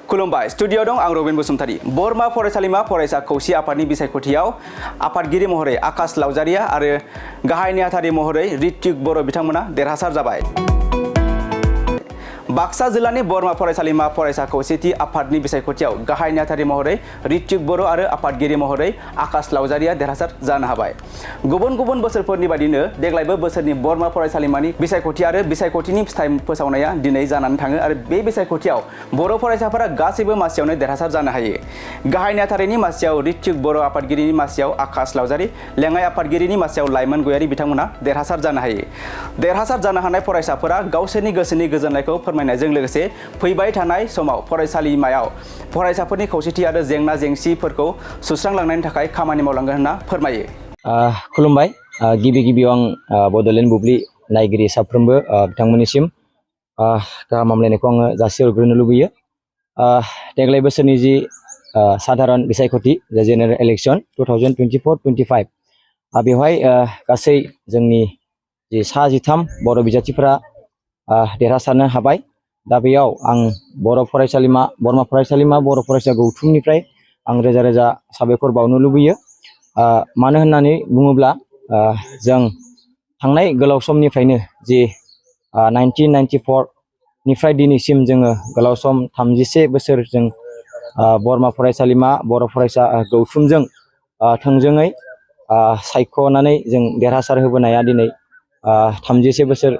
खुलुमबाय स्टुडिअ दं आं रबिन बसुमतारी बरमा फरायसालिमा फरायसा खौसे आफादनि बिसायख'थियाव आफादगिरि महरै आकाश लावजारिया आरो गाहाय नेहाथारि महरै ऋत्विक बर' बिथांमोना देरहासार जाबाय। बाक्सा जिल्लानि बरमा फरायसालिमा फरायसा खौसेथि आफादनि बिसायख'थियाव गाहाय नेहाथारि महरै ऋत्विक बर' आरो आफादगिरि महरै आकाश लावजारिया देरहासार जानो हाबाय। गुबुन गुबुन बोसोरफोरनि बायदिनो देग्लायबो बोसोरनि बरमा फरायसालिमानि बिसायख'थि आरो बिसायख'थिनि फिथाइ फोसावनाया दिनै जानानै थाङो आरो बे बिसायख'थियाव बर' फरायसाफोरा गासैबो मासियावनो देरहासार जानो हायो। गाहाय नेहाथारिनि मासियाव ऋत्विक बर' आफादगिरिनि मासियाव आकाश लावजारि लेङाइ आफादगिरिनि मासियाव लाइमोन गयारि बिथांमोना देरहासार जानो हायो। देरहासार जानो हानाय फरायसाफोरा गावसोरनि गोसोनि गोजोननायखौ फोरमायनायजों लोगोसे फैबाय थानाय समाव फरायसालिमायाव फरायसाफोरनि खौसेथि आरो जेंना जेंसिफोरखौ सुस्रांलांनायनि थाखाय खामानि मावलांगोन होनना फोरमायो। खुलुमबाय गिबि गिबियाव आं बड'लेण्ड बुब्लि नायगिरि साफ्रोमबो बिथांमोननिसिम गाहाम हामलायनायखौ आङो जासिहरग्रोनो लुबैयो। देग्लाय बोसोरनि जि साधारन बिसायख'थि जेनेरेल इलेक्सन 2024-25 बेवहाय गासै जोंनि जि 13 बर' बिजाथिफोरा देरहासारनो हाबाय। दा बेयाव आं बरमा फरायसालिमा बर' फरायसा गौथुमनिफ्राय आं रोजा रोजा साबायखर बावनो लुबैयो। मानो होननानै बुङोब्ला जों थांनाय गोलाव समनिफ्रायनो जि 1994 निफ्राय दिनैसिम जोङो गोलाव सम 31 बोसोर जों बरमा फरायसालिमा बर' फरायसा गौथुमजों थोंजोङै सायख'नानै जों देरहासार होबोनाया दिनै 31 बोसोर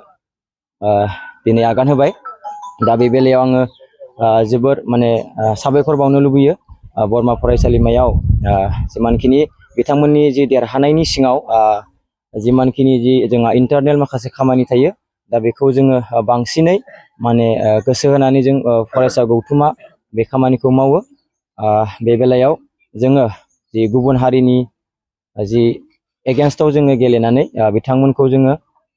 दिनै आगान होबाय। दा बे बेलायाव आङो जोबोर साबायखर बावनो लुबैयो बरमा फरायसालिमायाव जिमानखिनि बिथांमोननि जि देरहानायनि सिङाव जिमानखिनि जि जोंहा इन्टारनेल माखासे खामानि थायो दा बेखौ जोङो बांसिनै गोसो होनानै जों फरायसा गौथुमा बे खामानिखौ मावो। बे बेलायाव जोङो जि गुबुन हारिनि जि एगेन्स्टआव जोङो गेलेनानै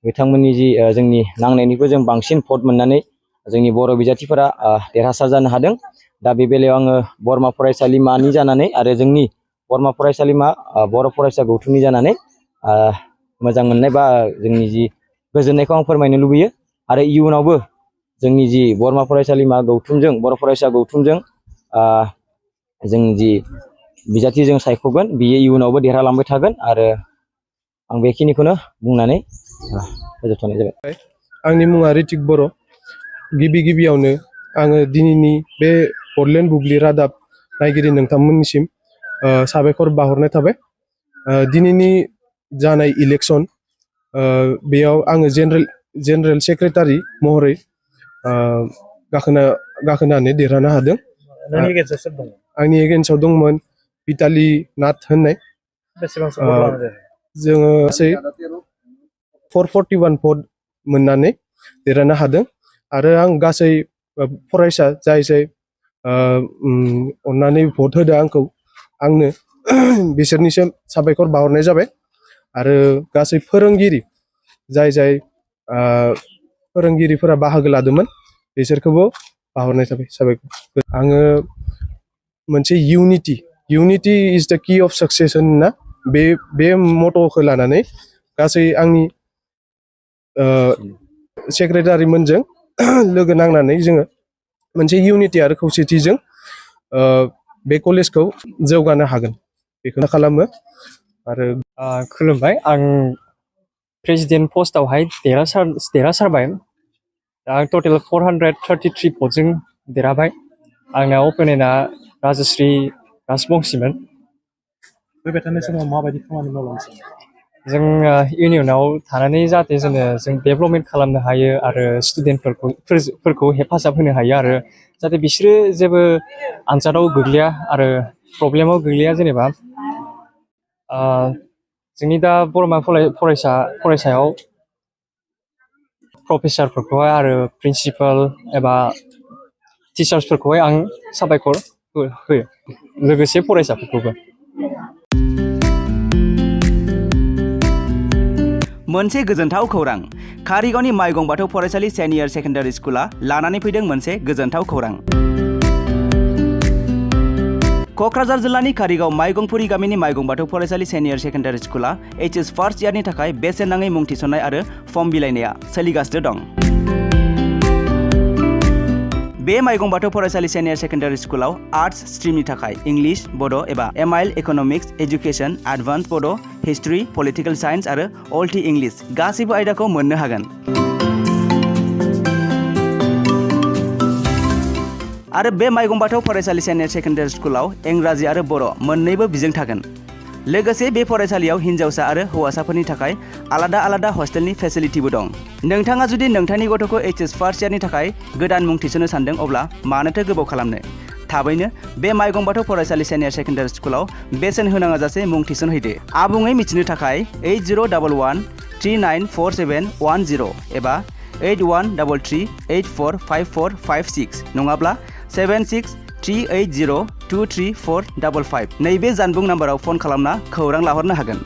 बिथांमोननि जि जोंनि नांनायनिबो जों बांसिन भट मोननानै जोंनि बर' बिजाथिफोरा देरहासार जानो हादों। दा बे बेलायाव आङो बरमा फरायसालिमानि जानानै आरो जोंनि बरमा फरायसालिमा बर' फरायसा गौथुमनि जानानै मोजां मोननाय बा जोंनि जि गोजोननायखौ आं फोरमायनो लुबैयो। आरो इयुनावबो जोंनि जि बरमा फरायसालिमा गौथुमजों बर' फरायसा गौथुमजों जों जि बिजाथि जों सायख'गोन बियो इयुनावबो देरहालांबाय थागोन आरो आं बेखिनिखौनो बुंनानै फोजोबथ'नाय जाबाय। आंनि मुङा ऋत्विक बर'। गिबियावनो आङो दिनैनि बे बड'लेण्ड बुब्लि रादाब नायगिरि नोंथांमोननिसिम साबायखर बावहरनाय थाबाय। दिनैनि जानाय इलेक्सन बेयाव आङो जेनेरेल सेक्रेटारि महरै गाखोनानै देरहानो हादों। आंनि एगेन्स्टआव दंमोन पिटाली नाथ होननाय। जोङो गासै 441 भट मोननानै देरहानो हादों आरो आं गासै फरायसा जाय अननानै भट होदो आंनो बिसोरनिसिम साबायखर बावहरनाय जाबाय। आरो गासै फोरोंगिरि जाय फोरोंगिरिफोरा बाहागो लादोंमोन बिसोरखौबो बावहरनाय जाबाय साबायखर। आङो मोनसे unity is the key of success होनना बे मट'खौ लानानै गासै आंनि सेक्रेटारिमोनजों लोगो नांनानै जोङो मोनसे इउनिटि आरो खौसेथिजों बे कलेजखौ जौगानो हागोन बेखौनो खालामो। आरो खुलुमबाय आं प्रेसिडेन्ट पस्टआवहाय देरहासारबाय। आं टटेल 433 भटजों देरहाबाय। आंना अपोनेन्टआ राजश्री राजबंशीमोन। फैबाय थानाय समाव माबायदि खामानि मावलांसै जों इउनियनाव थानानै जाहाथे जों डेभेलपमेन्ट खालामनो हायो आरो स्टुडेन्टफोरखौ हेफाजाब होनो हायो आरो जाहाथे बिसोरो जेबो आनजादाव गोग्लैया आरो प्रब्लेमाव गोग्लैया। जेनेबा जोंनि दा बरमा फरायसायाव प्रफेसारफोरखौहाय आरो प्रिन्सिपाल एबा टिचार्सफोरखौहाय आं साबायखर होयो लोगोसे फरायसाफोरखौबो। मोनसे गोजोनथाव खौरां कारिगावनि माइगं बाथौ फरायसालि सेनियर सेकेन्डारि स्कुला लानानै फैदों मोनसे गोजोनथाव खौरां। क'क्राझार जिल्लानि कारिगाव माइगंफुरि गामिनि माइगं बाथौ फरायसालि सेनियर सेकेन्डारि स्कुला HS फार्स्ट इयारनि थाखाय बेसेन नाङै मुं थिसननाय आरो फर्म बिलाइनाया सोलिगासिनो दं। बे माइगं बाथौ फरायसालि सेनियर सेकेन्डारि स्कुलाव आर्ट्स स्ट्रिमनि थाखाय इंलिश, बड' एबा एमआइएल इक'नमिक्स, एजुकेसन, एडभान्स बड', हिस्ट्रि, पलिटिकेल साइन्स आरो अल्टि इंलिश गासैबो आयदाखौ मोननो हागोन। आरो बे माइगं बाथौ फरायसालि सेनियर सेकेन्डारि स्कुलाव इंराजि आरो बर' मोन्नैबो बिजों थागोन। लोगोसे बे फरायसालियाव हिन्जावसा आरो हौवासाफोरनि थाखाय आलादा आलादा हस्टेलनि फेसिलिटिबो दं। नोंथाङा जुदि नोंथांनि गथ'खौ HS फार्स्ट इयारनि थाखाय गोदान मुं थिसननो सानदों अब्ला मानोथो गोबाव खालामनो? थाबैनो बे माइगं बाथौ फरायसालि सेनियर सेकेन्डारि स्कुलाव बेसेन होनाङा जासे मुं थिसनहैदो। आबुङै मिथिनो थाखाय 8011 394710 एबा 8133845456 नङाब्ला 7638023455 नैबे जानबुं नाम्बाराव फन खालामना खौरां लाहरनो हागोन।